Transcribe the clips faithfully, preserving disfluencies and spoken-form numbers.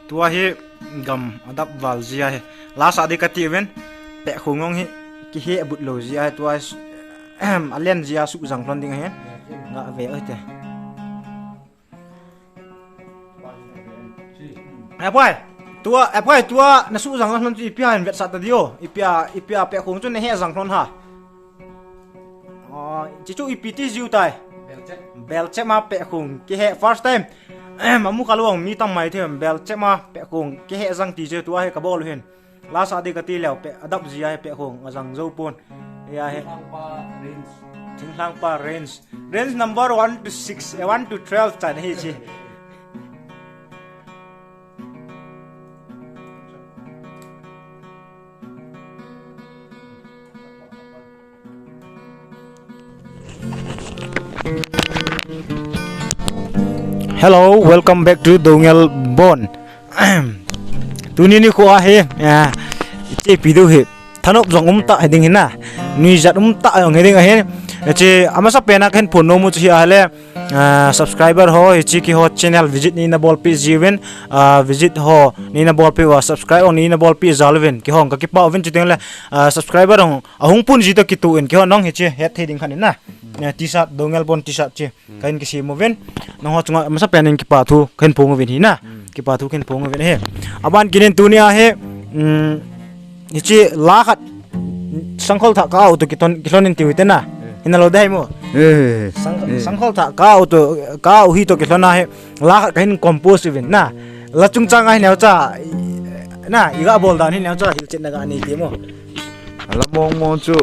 Tua hi gam adap val jia hi. Lasa di kati uvin. Pehkhong hi kihebut lou jia hi. Tua hi alen jia suhjang lhon ding ahi. Nga ve oi te. Apai. Tua, apai tua nasuhjang lhon chu ipia hin vetsah ta diu. Ipia, ipia pehkhong chu nahejang lhon ha. Chichu ipi ti jiu tai. Belchep ma pehkhong kihe first time. Amu kha lou mi tam mai the belchep ma pehkhong kihejang ti je tua hi kabol hin. Lasa di kati leu peh adap jia hi pehkhong ajang jou pon. Ahi. Thinglhangpa range. Thinglhangpa range. Range number one to six, eh, one to twelve chan hi chi. Hello, welcome back to Dongel Bon. Tuni nikho ahi, ah, chepi diu hi. Thanop jong umtah hiding hina. Nuijat umtah jong hiding ahi. Che amasa pena kahin phon nomu chu hi ahile. Ah, subscriber ho, hiche kihou channel visit neina bolpeh jiuvin, ah, visit ho neina bolpeh uva, subscribe ho neina bolpeh jal uvin, kihou kakipah uvin chuteng le, ah, subscriber ho ahung pun ji toh kitoh in, kihou nong hiche het thei ding khat in na. Eh, T-shirt, Dongel Bon T-shirt che kahin kisem uvin. Nangho chunga masa pen in kipa thu kahin phong uvin hina. Kipa thu kahin phong uvin ahi. Aban kit in tuni ahi, um, hiche la khat Sangkhol thah ka-au toh kilhon in tiu hite na. Hina lou dai mo. Sangkhol thah ka-au toh, ka-au hi toh kilhon ahi. La khat kahin compose uvin na. La chungchang ahi neocha. Na, iga bol dan hi neocha hilchetna ganei ti mo. Ala mong mong chu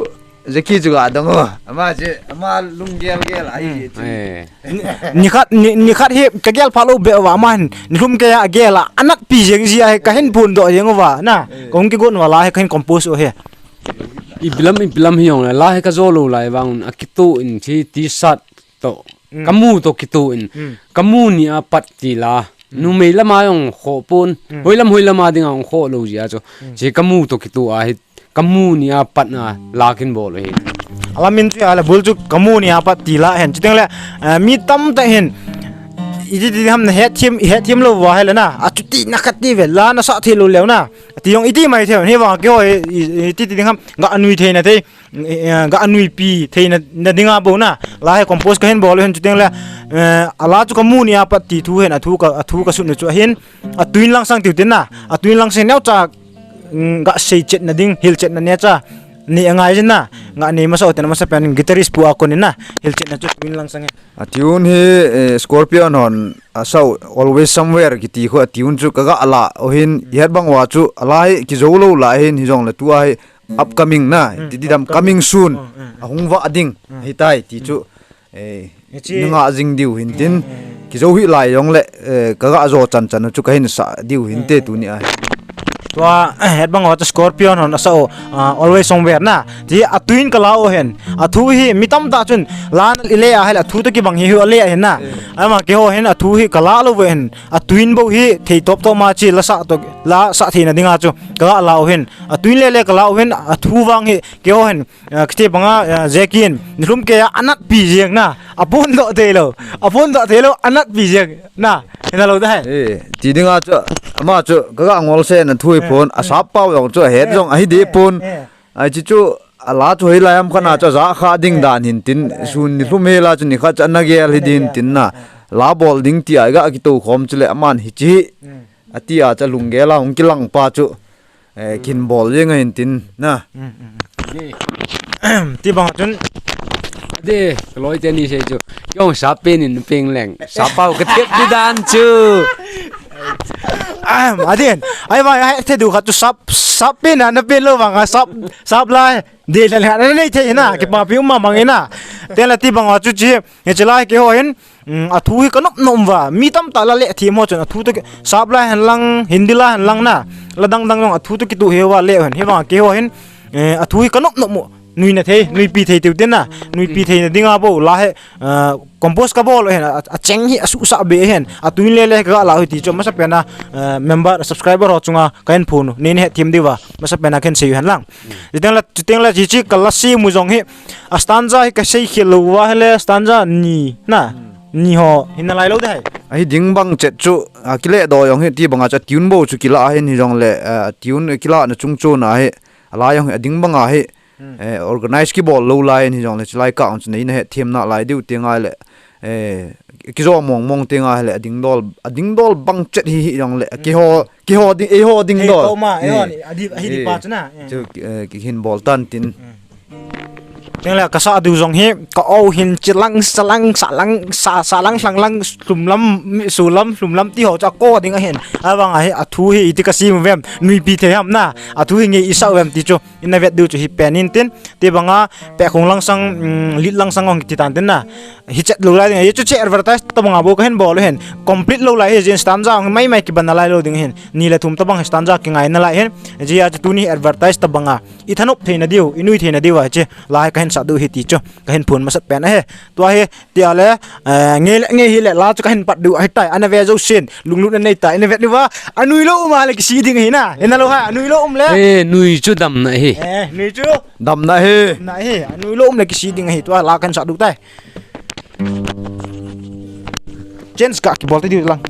Jackie chu ga dong o. Ama che, ama lunggel gel ahi che. Nikhat, ni, nikhat hi kagel phalou beh uva ama hin nilhum keiya agel a, anatpi jeng jia hi kahin phondoh jeng uva na. Kahung kigon uva la hi kahin compose u hi. Ipi lam, ipi lam hijongle la hi kajo lou lai vang un akitoh in hiche T-shirt toh. Kamu toh kitoh in. Kamu ni apat ti la. Numei lama jong khoh pon. Hoilam, hoilama dinga jong khoh lou jia chu. Hiche kamu toh kitoh ahi. Kamu ni apat na la kahin bol u hi. Alamin chu ahile bul chu kamu ni apat ti la hen. Chuteng le, eh, mi tamtah hin. Iti ti ham nahet them, ihet them lou uva ahile na. Achuti na khat ti ve la nasah thei lou leu na. Ati jong iti mai thei, hivang keiho, i, i, iti ti ding ham, ga nui theina thei, eh, ga nuipi theina, na dinga bou na. La hi compose kahin bol u hin chuteng le, eh, ala chu kamu ni apat ti thu hin, athu ka, athu kasut u chu ahin, atui in langsang tiu tin na. Atui in langsang neocha, mm, ga seichetna ding, hilchetna neocha. Nei angai jin na, ga nei masa u tin masa pen guitarist pu a kon in na, hilchetna chu atui in langsang e. A tune hi, eh, Scorpion hon asah u Always Somewhere kiti khu a tune chu kaga la u hin, ihet bang uva chu, ala hi kijou lou la hin, hijongle tua hi upcoming na, titi dam coming soon, ahung vah ding, hitai ti chu, eh, nanga jing diu hin tin, kijou hih lai jongle, eh, kaga jo chan chan u chu kahin sah diu hinte tuni ahi. Tua, eh, het bang uva chu Scorpion hon asah u, ah, Always Somewhere na. Ti atui in kala u hin. Athu hi mi tamtah chun la na ile ahile athu toh kibang hi hu ale ahin na. Ama keiho hin athu hi kala lou u hin. Atui in bou hi thei top top ma chi la sah toh, la sah theina dinga chu kala u hin. Atui in lele kala u hin athu vang hi keiho hin. Ah, kiti banga, ah, Jackie in, nilhum keiya anatpi jeng na, aphondoh thei lou, aphondoh thei lou, anatpi jeng na, hina lou dai. Eh, ti dinga chu, ama chu, kaga ngol se na thu hi pon, asap pau jong chu, ahet jong, ahi de pon. Ai chi chu, ala chu hoilai ham khat na chu, aja kha ding dan hin tin, sun nilhum hi la chu, nikhat chu, ana gel hi din tin na, la bol ding ti a, ga kitoh khom chu le, aman hichi, ati a chu, lunggel a, hung kilang pa chu, Eh, kin bol jeng ahin tin, na. Ti bang chun. Ade, kaloi teni sei chu. Keiho sap pen in peng leng. Sap pau katep di dan chu. Aden, ai vai, ai the du khat chu sap, sap pen na, na pen lou vang a sap, sap lai. De la la na nei the na, kipapi um ma mang na. Tela ti bang chu chi, hichi lai keiho hin. Um, athu hi kanop nom uva, mi tamtah la le thim ho chun athu toh ki, sap lai hen lang, Hindi la hen lang na, la dang dang jong athu toh kitoh hi uva le hen, hivang keiho hin, eh, athu hi kanop nom u, nuina thei, nuipi thei tiu tin na, nuipi theina dinga bou la hi, eh, compose kabol u hin, a, acheng hi asuhsah be hin, atui in lele kaga la u hi ti chu, masa pena, eh, member, subscriber ho chunga kahin phon u, nei na hethem diuva, masa pena kahin sei u hen lang. Chuteng le, chuteng le, chi chi kala sem u jong hi, a stanza hi kasei khel lou uva hile, stanza ni, na. Ni ho, hin nalai lou ding ahi. Ahi ding bang chet chu, a, kile do jong hi ti banga chu tune bou chu kila ahin hijongle, a, tune kila na chung chu na hi, alai jong hi a ding banga hi, Hmm. eh, organize kibol lou lai ahin hijongle, chilai kah chu nei na hetthem nalai diu ti ngai le, eh, kijo mong mong ti ngai le, a ding dol, a ding dol bang chet hi hijongle, Hmm. kiho, kiho ding, eiho ding Hei, dol. Koma, eiho Eh. ni, a di, a hi di Eh. pa chu na. Eh. Chu, eh, kihin bol tan tin. Hmm. Tengle kasa diu jong hi, ka o hin chilang, salang, salang, sa, salang, hlanglang, hlumlam, mi, sulam, hlumlam ti ho chu ako ding ahin. Abang ahi, athu hi iti kasei uvem, nuipi thei ham na. Athu hi ngei isah uvem ti chu, ina vet diu chu hi pen in tin. Ti banga, pehkhong langsang, mm, lead langsang ong ti tan tin na. Hi chet lou lai ding, hi chu che advertise tabanga bou kahin bol u hin. Complete lou lai hi, jin stanza ong mai mai kiban nalai lou ding hin. Ni le thum tabang hi stanza kingai nalai hin. Jia chu tuni advertise tabanga. I thanop theina diu, i nui theina diu a hiche, la hi kahin sah diu hi ti chu, kahin phon masat pen ahi. Tua hi, tia le, eh, ngei le, ngei hi le, la chu kahin pat diu ahi tai, ana ve jousen, lunglut na nei tai, ana vet diu va, anui lou um a le kisei ding ahi na, ina lou ha, anui lou um le. Eh, nui chu damna ahi. Eh, nui chu. Damna ahi. Damna ahi, anui lou um le kisei ding ahi, tua la kahin sah diu tai. Chance ka kibol te diu lang.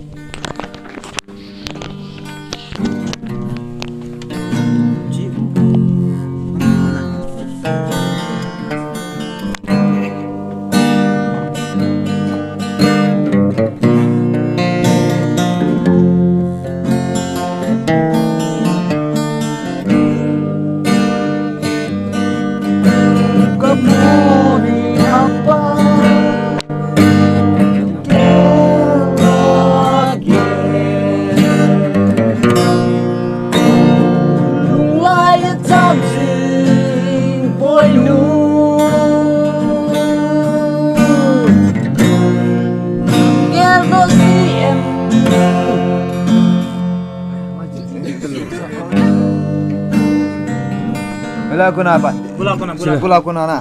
Bula kuna pat. Bula kuna, bula. Bula kuna na.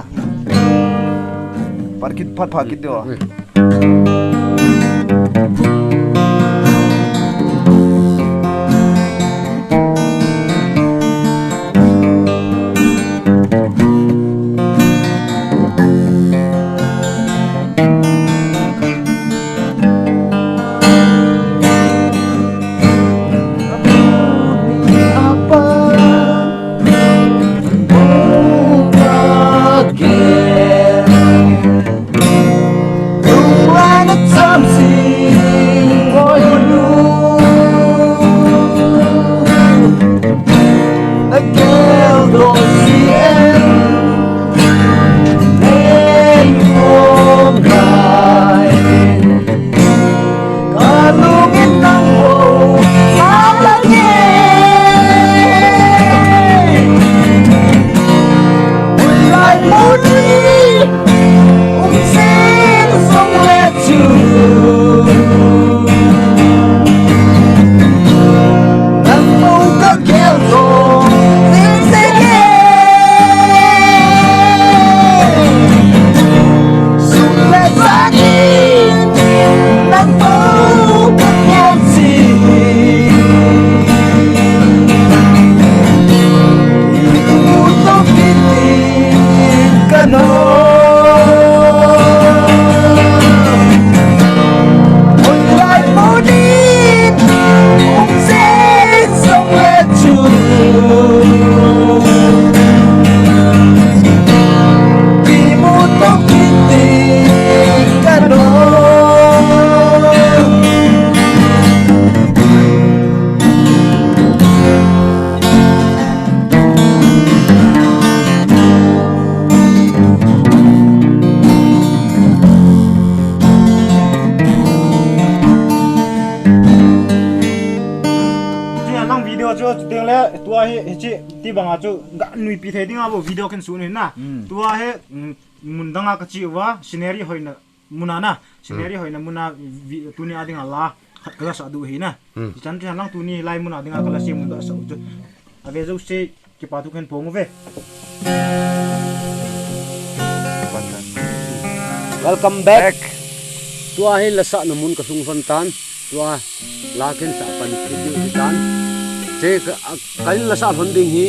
Pat kit, pat, pat kit diu. Hiche lang video chu, chuteng le, tua hi, hiche, ti banga chu, ga nuipi thei dinga bou video kahin sut u ahi na. Hmm. Tua hi, mm, mun danga kache uva, scenery hoina, muna na, scenery Hmm. hoina muna, vi-, tuni a dinga la, khat kala sah diu ahi na. Hmm. Hichan chu lang tuni lai muna dinga kala sem u da sah u chu. Ave jouse, Kipa thu kahin phong uve. Welcome back. Back. Tua hi la sahna mun kalhung lhon tan. Tua la kahin sah pan kit diu hitan. Che ka, a, kahin la sah lhon ding hi.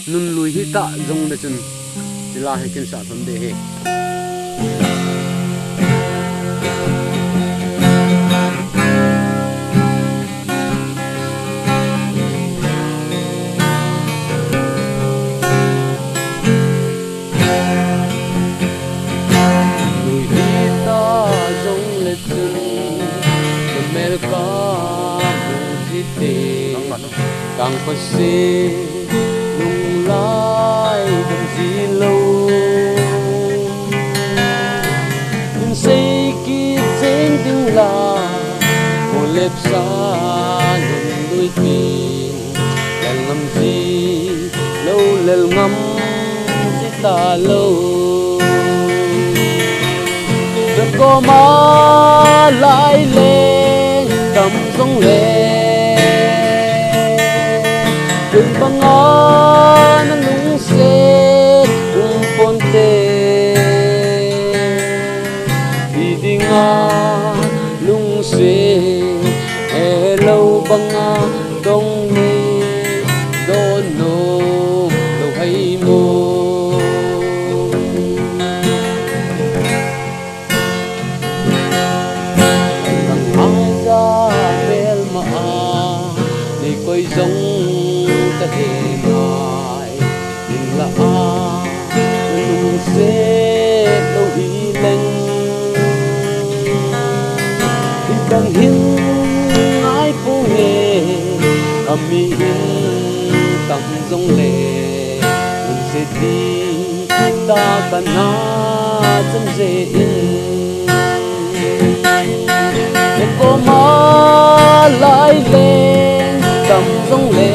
Nunlui hita jongle chun. Chila hi kahin sah lhon ding ahi. Te, kang pase, lung lai dam ji lou. Lung sei kit jeng ding la, mo lep sa lung lui pin, lel ngam ji lou, lel ngam ji ta lou. Na koma lai leng tam jong le, kei banga na lungset um ponte. Hi dinga lungset he lou banga dong nei don nom lou hai mo. Kang haja melma a nei koi jong ka he nai. Ding la a, na lungset lou hi leng. Hi bang hin ngai poi he, a mi in tam jong le, lungset di ta ka na chan je in. Kei koma lai leng tam jong le,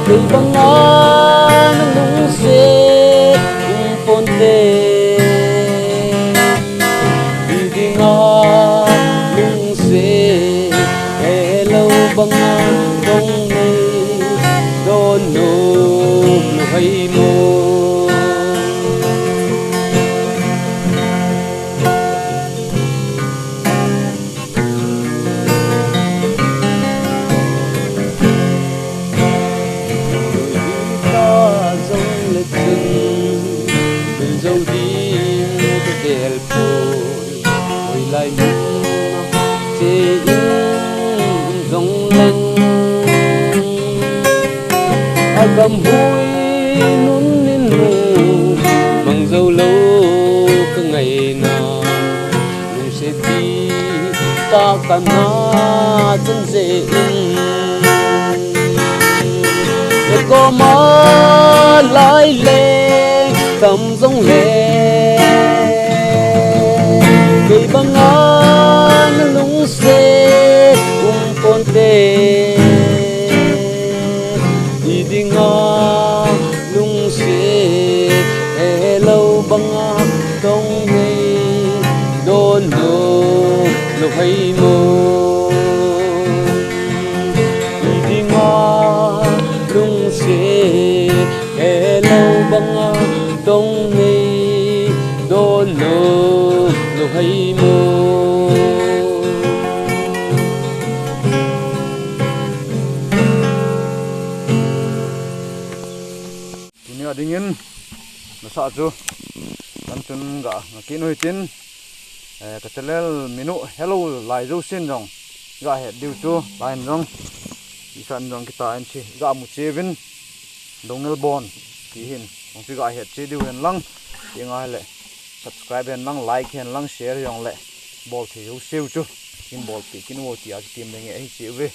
kei banga na lungset um ponte. Hi dinga lungset he lou banga dong nei don nom lou hai mo. Lui ta jong le chun, bil jou ding ka gel poi. Hoilai mun a che in um jong leng, a gam hui nun in mu mang jou lou ka ngaina. Lungset di ta ka na chan je in. Kei koma lai leng tam jong le, kei banga na lungset um ponte. Hi dinga lungset he lou banga dong nei don nom lou hai mo. Hi dinga lungset he lou banga dong nei don nom lou hai mo. Tunia dingin nasa chu kan chun ga nga kinu hitin, eh, ka channel minu hello lai jo sin jong ga het diu chu lain jong isan jong kita en chi ga mu chevin dongel bon ti hin ong chi ga het chi diu hen lang ti nga le subscribe hen lang, like hen lang, share jong le bol thei ho seu chu kin bol ti kin wo ti a ki tim le nge hi chi ve.